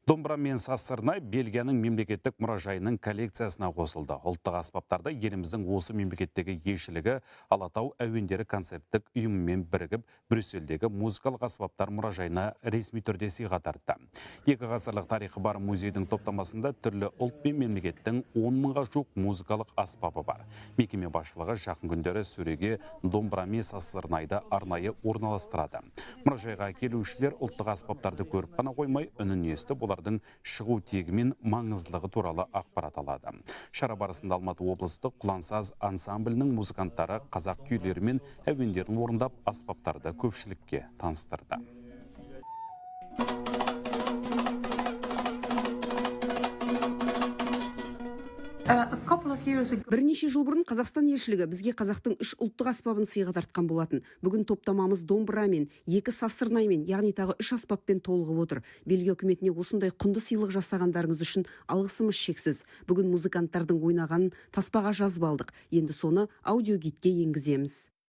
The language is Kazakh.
Домбыра мен сазсырнай Бельгияның мемлекеттік мұражайының коллекциясына қосылды. Ұлттық аспаптарды еліміздің осы мемлекеттегі елшілігі Алатау әуендері концерттік ұйымымен бірігіп, Брюссельдегі музыкалық аспаптар мұражайына ресми түрде сыйға тартты. Екі ғасырлық тарихы бар музейдің топтамасында түрлі ұлт пен мемлекеттің 10 мыңға жуық музыкалық аспабы бар. Мекеме басшылығы жақын күндері сөреге домбыра мен сазсырнайды арнайы орналастырады. Мұражайға келушілер ұлттық аспаптарды көріп қана қоймай, үнін естіп, олардың шығу тегі мен маңыздылығы туралы ақпарат алады. Шара барысында Алматы облыстық Құлансаз ансамблінің музыканттары қазақ күйлері мен әуендерін орындап, аспаптарды көпшілікке таныстырды. Бірнеше жыл бұрын Қазақстан елшілігі бізге қазақтың үш ұлттық аспабын сыйға тартқан болатын. Бүгін топтамамыз домбырамен, екі сазсырнаймен, яғни тағы үш аспаппен толығып отыр. Бельгия үкіметіне осындай құнды сыйлық жасағандарыңыз үшін алғысымыз шексіз. Бүгін музыканттардың ойнағанын таспаға жазып алдық. Енді соны аудиогидке енгіземіз.